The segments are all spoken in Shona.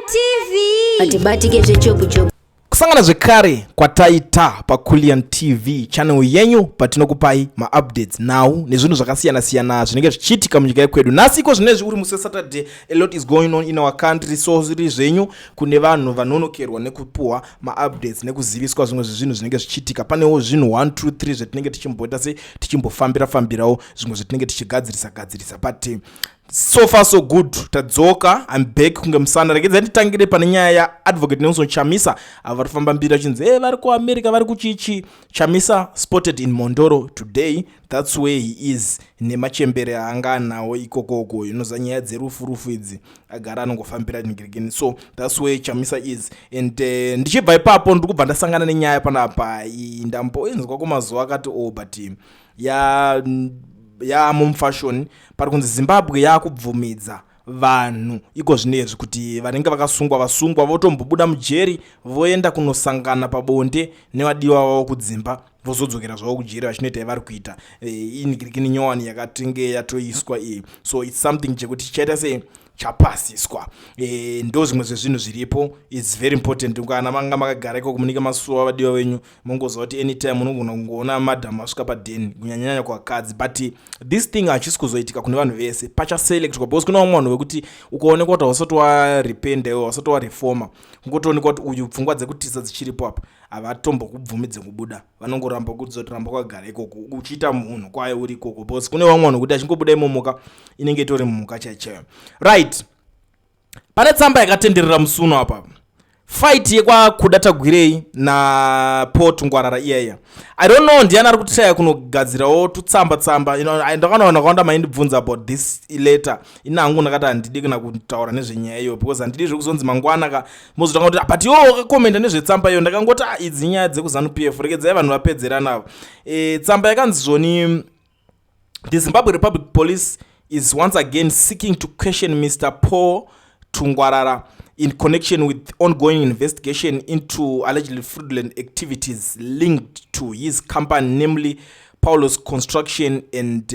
TV. Atibatike zvechopu chopu. Kusangana zvekare kwataita paCulian TV channel yenyu patinokupai maupdates nhau nezvinhu zvakasiyana-siyana zvinenge zvichiitika munyika yekwedu. Nhasi iko zvinezvi uri musi weSaturday, a lot is going on in our country, so zviri zvenyu kune vanhu vanonokerwa nekupuhwa maupdates nekuziviswa zvimwe zvezvinhu zvinenge zvichiitika. Panewo zvinhu 1 2 3 zvetinenge tichimboita se tichimbofambira fambirawo zvimwe zvetinenge tichigadzirisa gadzirisa, but so far so good, tadzoka. I'm back kunge musana. Regedzai nditangire pane nyaya yaAdvocate Nelson Chamisa, avo vari kufamba mbiri vachinzi e vari kuAmerica, vari kuchichi. Chamisa spotted in Mondoro today. That's where he is nemachembere aanga anawo ikokoko. Inoza nyaya dzerufu rufu idzi, agara anongofambira nigirigini. So that's where Chamisa is. And ndichibva ipapo ndiri kubva ndasangana nenyaya panapa. Ndamboinzwa kumazuva akati o oh, but ya yamumfashoni. Pari kunzi Zimbabwe yaakubvumidza vanhu iko zvinezvi kuti vanenge vakasungwa vasungwa votombobuda mujeri, voenda kunosangana pabonde nevadiwa vavo kudzimba, vozodzokera zvavo kujeri vachinoita yavari kuita. Inigirikini nyowani yakatinge yatoiswa iyi. So it's something chekuti chichaita sei, chapasiswa. Ndo zvimwe zvezvinhu zviripo. It's very important kana manga makagara ikoko munenge masuwa vadiwa venyu, mongoziva kuti anytime unogona kungoona madam asvika padheni, kunyanyanyanya kuvakadzi. But this thing hachisi kuzoitika kune vanhu vese, pachaselectwa, because kune vamwe vanhu vekuti ukaonekwa kuti hausati warependa iwe, hausati wareforma, kungotoonekwa kuti uyu pfungwa dzekutisa dzichiripo apa, havatombokubvumidze kubuda. Vanongoramba kudzoti ramba kwagara ikoko uchiita munhu kwayo uri ikoko, because kune vamwe vanhu kuti achingobuda imomoka inenge itori mhuka chaichaiyo. Right, pane tsamba yakatenderera musuno apa, fight yekwaKuda Tagwirei naPaul Tungwarara iyaiya. I don't know ndiani ari kutraya kunogadzirawo tutsamba tsamba. Ndakana vanhu vakawanda maindibvunza about this letter. Ini hangu ndakati handidi kana kutaura nezvenyaya iyo, because handidi zvekuzonzi mangwana ka mozotanga kuti, "But iwo wakakomenda nezvetsamba iyo." Ndakangoti, "Ah, idzi nyaya dzekuZANU PF, regedzai vanhu vapedzerana." Tsamba yakanzi zvoni, "The Zimbabwe Republic Police is once again seeking to question Mr Paul Tungwarara in connection with ongoing investigation into allegedly fraudulent activities linked to his company, namely Paulos Construction and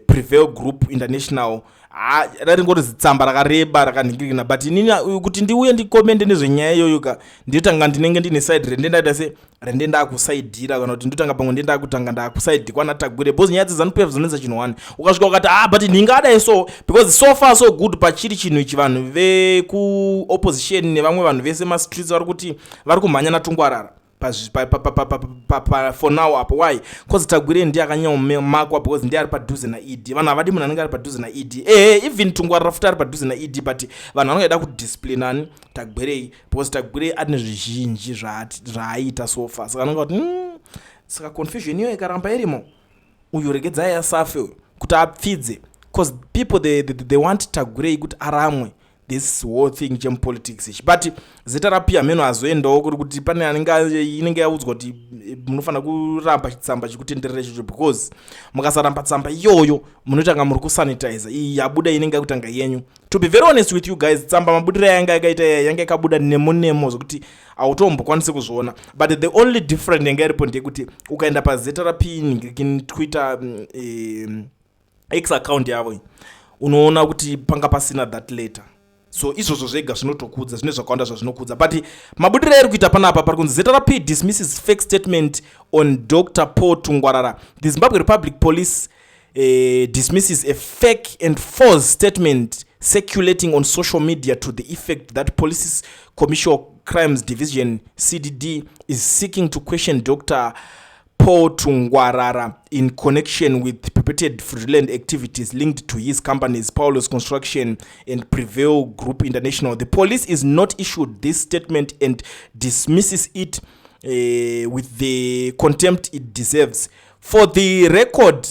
Prevail Group International." Ah, raringori zitsamba rakareba rakanhingirikina, but inini kuti ndiuye ndikomende nezvenyaya iyoyo ka, ndinotanga ndinenge ndine side rende ndaita se rende ndakusaidhira, kana kuti ndotanga pamwe ndendakutanga ndakusaidhi kwanaTagwirei, because nyaya dzeZANU PF dzinonetsa chinhu one. Ukasvika ukati, "Ah, but ndingadai," so because so far so good pachiri chinhu ichi, vanhu vekuopposition nevamwe vanhu vese mastreets vari kuti vari kumhanya naTungwarara for now apo. Why? Because Tagwirei ndiye akanyanyomakwa, because ndiye ari padhuze naED. Vanhu havadi munhu anenge ari padhuze naED. Ehe, even Tungwarara futi ari padhuze naED, but vanhu vanongaida kudisciplinani Tagwirei, because Tagwirei ane zvizhinji zvaaita so far. Saka anonga kuti, saka confusion iyo ikaramba irimo, uyu regedzai asafe uyu kuti apfidze," because people they want Tagwirei kuti aramwe this whole thing chemupolitics ichi. But zita rapiya meno azoendawo kuri kuti pane anenge inenge yaudzwa kuti munofanira kuramba chitsamba chikutenderera ichocho, because mukasaramba tsamba iyoyo munotanga muri kusanitiza iyi yabuda inenge yakutanga yenyu. To be very honest with you guys, tsamba mabudiro yanga yakaita yanga yakabuda nemo nemo zvokuti hautombokwanisi kuzviona. But the only different yanga iripo ndeyekuti ukaenda paZRP Twitter, X account yavo, unoona kuti panga pasina that letter. So izvozvo zvega zvinotokudza, zvine zvakawanda zvazvinokudza. But mabudiro airi kuita panapa, pari kunzi, "ZRP dismisses fake statement on Dr Paul Tungwarara." "The Zimbabwe Republic Police dismisses a fake and false statement circulating on social media to the effect that Police's Commercial Crimes Division, CDD, is seeking to question Dr Paul Tungwarara in connection with purported fraudulent activities linked to his companies, Paulos Construction and Prevail Group International. The police is not issued this statement and dismisses it with the contempt it deserves. For the record,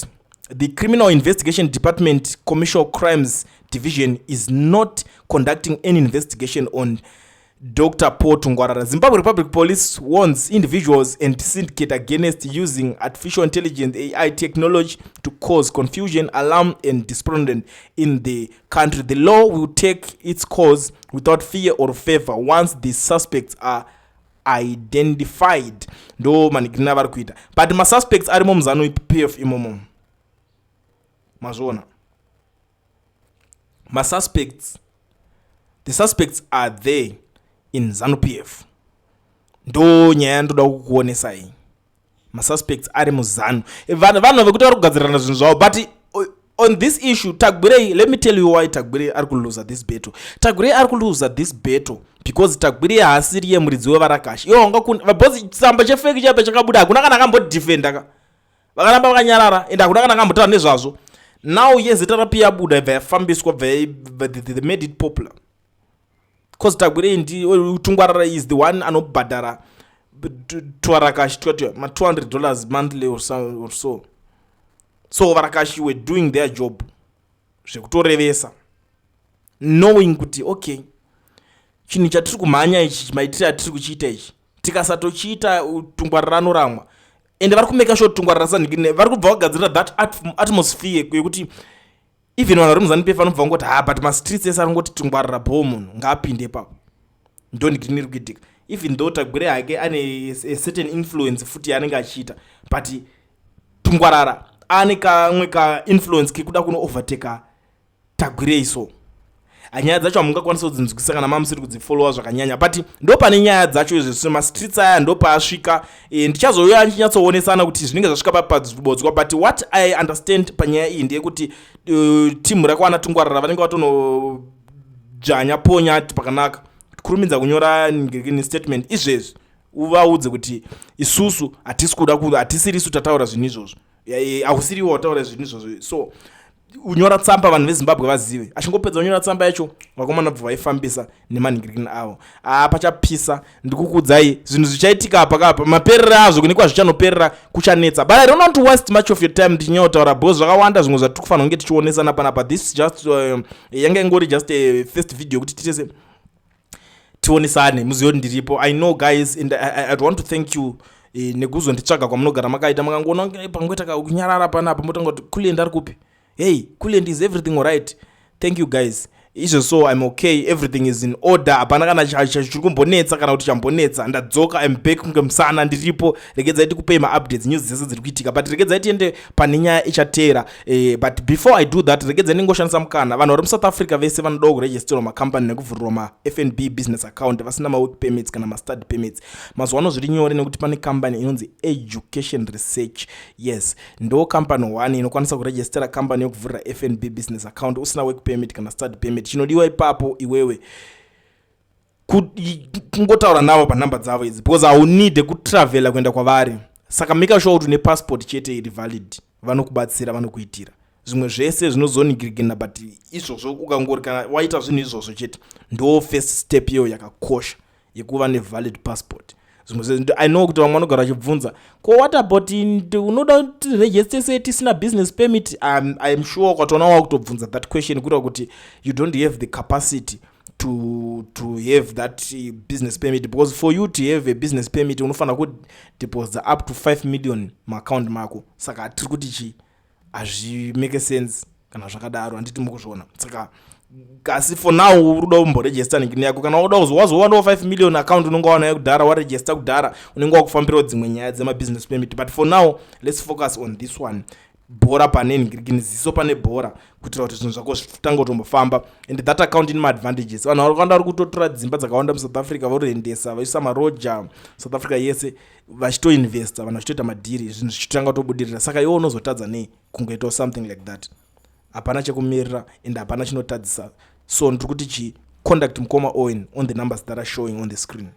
the Criminal Investigation Department Commercial Crimes Division is not conducting any investigation on Dr. Paul Tungwarara. Zimbabwe Republic Police warns individuals and syndicate against using artificial intelligence, AI technology to cause confusion, alarm, and disappointment in the country. The law will take its course without fear or favor once the suspects are identified." Ndo manigirina vari kuita, but masuspects arimo muZANU PF imomo. Mazviona, masuspects The suspects are there in ZANU PF. Ndo nyaya yandoda kukuonesai. Masuspects ari muZANU, vanhu vekuti vari kugadzirana zvinhu zvavo. But on this issue, Tagwirei, let me tell you why Tagwirei ari kuluza this battle. Tagwirei ari kuluza this battle because Tagwirei haasiriye muridzi wevarakashi. Iwo wangabhozi chitsamba chefake chaipa chakabuda, hakuna kana akambodefenda ka, vakaramba vakanyarara, ende hakuna kana akambotaura nezvazvo. Now yeZRP yabuda, ibva yafambiswa, bva they made it popular because Tagwirei ndi Tungwarara is the one anobhadhara tuvarakashi ma$200 monthly or so, or so. So varakashi were doing their job zvekutorevesa, knowing kuti okay, chinhu chatiri kumhanya ichi, maitiro atiri kuchiita ichi, tikasatochiita, Tungwarara anoramwa. Ende vari kumake sure Tungwarara sanhikine vari kubva vagadzirira that atmosphere yekuti even vanhu vari muZANU PF vanobva vangoti, "Ha, but mastreets ese arongoti Tungwarara bho, munhu ngaapinde ipapo." Ndonhikini iri kuitika, even though Tagwirei hake ane a certain influence futi yaanenge achiita, but Tungwarara ane kamwe kainfluence kekuda kuno overtaka Tagwirei. So nyaya dzacho hamungakwanisa kudzinzwisisa kana mamusiri kudzifollowa zvakanyanya, but ndo pane nyaya dzacho izvo. Mastreets aya ndo paasvika. Ndichazouya ndichinyatsoonesana kuti zvinenge zvasvika padzibodzwa. But what I understand panyaya iyi ndeyekuti timu rakwana Tungwarara vanenge vatonodzvanya ponya pakanaka, kurumidza kunyora statement izvezvi, uvaudze kuti isusu hatisi kuda, hatisirisu tataura zvinhu izvozvo, hausiriwo wataura zvinhu izvozvo. So unyora tsamba, vanhu veZimbabwe vazive. Achingopedza kunyora tsamba yacho, vakomana bva vaifambisa nemanhingirikini avo. Aa, pachapisa, ndikukuudzai zvinhu zvichaitika apa kapa. Maperero azvo, kune kwazvichanoperera kuchanetsa, but I don't want to waste much of your time ndichinyautaura because zvakawanda zvimwe zvatiri kufanira kunge tichionesana panapa. This just yanga ingori just a first video kuti titese tionesane, muzive kuti ndiripo. I know, guys, and I'd want to thank you nekuzonditsvaga kwamunogara makaita. Makangoona pangoita kunyarara panapa, motanga kuti, "Kulend ari kupi? Hey Kulend, is everything alright?" Thank you, guys. Izvo, so I'm okay, everything is in order, hapana kana chiri kumbonetsa kana kuti chambonetsa. Ndadzoka, I'm back kunge musana, ndiripo. Regedzai tikupei maupdates, news dzese dziri kuitika, but regedzai tiende pane nyaya ichateera. But before I do that, regedzai ndingoshandisa mukana. Vanhu vari muSouth Africa vese vanodawo kuregisterwa macompany nekuvhurirwa maFNB business account vasina mawork permits kana mastudy permits, mazuva ano zviri nyore nekuti pane company inonzi Education Research. Yes, ndo company one inokwanisa kuregistera company yekuvhurira FNB business account usina work permit kana study permit. Chinodiwa ipapo iwewe kungotaura navo panhamba dzavo idzi, because haunide kutravhela kuenda kwavari. Saka make sure kuti une passport chete iri valid, vanokubatsira, vanokuitira zvimwe zvese zvinozonigirigina. But izvozvo ukangori kana waita zvinhu izvozvo chete, ndo first step iyoyo yakakosha yekuva nevalid passport. Zvimwe I know kuti vamwe vanogara vachibvunza, "Ko what about unoda kuti register sei tisina business permit?" I'm sure ukatoona wakutobvunza that question, kureva kuti you don't have the capacity to have that business permit, because for you to have a business permit unofanira kudeposita up to 5 million muaccount mako. Saka tiri kuti chi hazvimake sense kana zvakadaro, handiti mukuzviona? Saka kasi for now uri kuda kumboregista ningini yako. Kana uda wazowanawo 5 million account, unonge wanayo kudhara, waregista kudhara, unenge wakufambirawo dzimwe nyaya dzemabusiness permit. But for now, let's focus on this one. Bhora pane ningirikini, ziso pane bhora, kuitira kuti zvinhu zvako zvitange kutombofamba. And that account ine maadvantages. Vanhu vari kuwanda vari kutotora dzimba dzakawanda muSouth Africa, vorendesa, vaisa maroja South Africa yese, vachitoinvesta, vanhu vachitoita madhiri, zvinhu zvichitanga kutobudirira. Saka iwe unozotadza nei kungoitawo something like that? Hapana chekumirira and hapana chinotadzisa. So ndiri kuti chi contact mukoma Owen on the numbers that are showing on the screen.